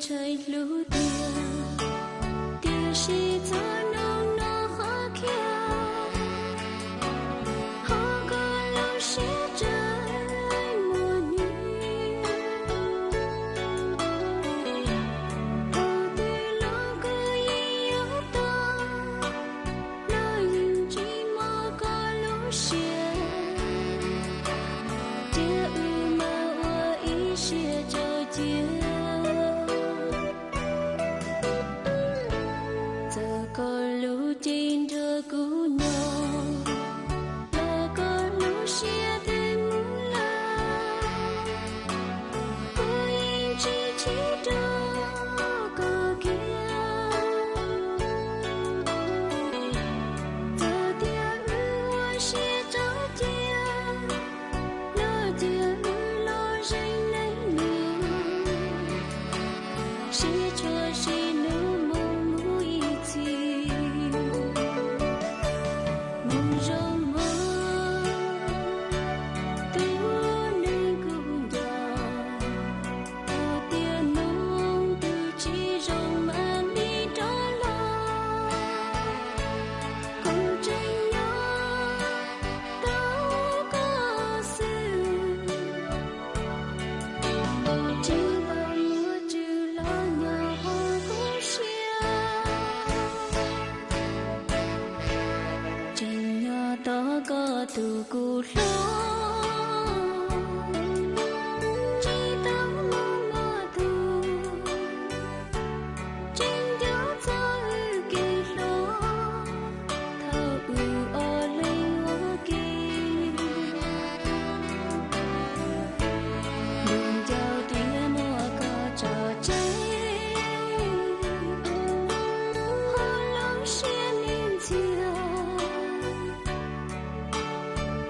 ntshai hlub tiag, tiam sis txog hnub no qhov khiav, ho koj lub siab tseem muaj hnyiab. Thaum twg los koj yeej yuav tau, los yeej tsis mob koj lub siab, cia wb mam ua ib siab tso cia. Txawm koj lub cev nrog kuv nyob, los koj lub siab twb mus lawm, kuv yeej tsis chim rau koj kiag. Txawm tias wb ua siab tso cia, los cia wb los zeem neej nus, sib tshuam sib nug mus mus ib txhis. Mus zoo mus, tus neeg kuv nco, thaum tiav nug tus tsis zoo mam li rov los, kuv tseem nyob tos koj xwb. Tsis tau muaj tswv los nyob hauv kuv siab, tseem nyob tos koj tus kuv hlub. Tsis tau muaj tus tseem nco txog wb kev hluas, thaum wb ob leeg ua ke. Lub ncauj diav muab koj tso tseg, ho lub siab nim ntxias,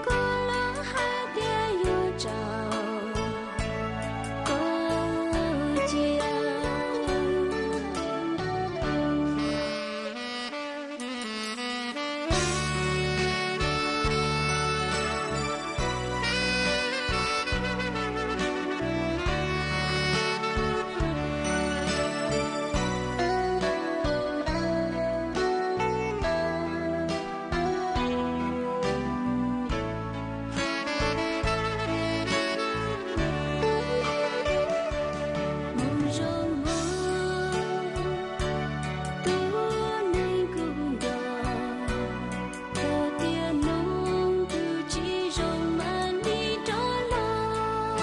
koj los hais tias yuav tso koj cia. Mus zoo mus, tus neeg kuv nco, thaum tiav nug tus tsis zoo mam li rov los,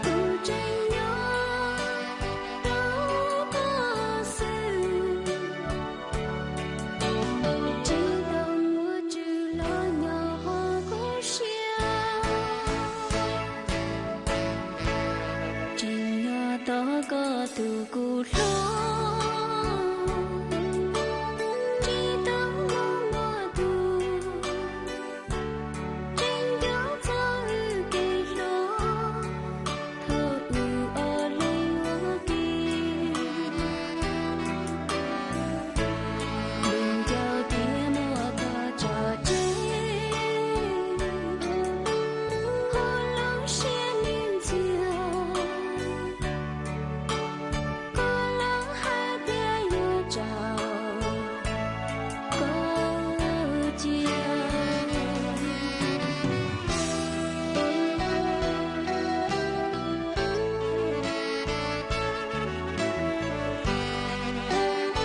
kuv tseem nyob tos koj xwb. Tsis tau muaj tswv los nyob hauv kuv siab, tseem nyob tos koj tus kuv hlub.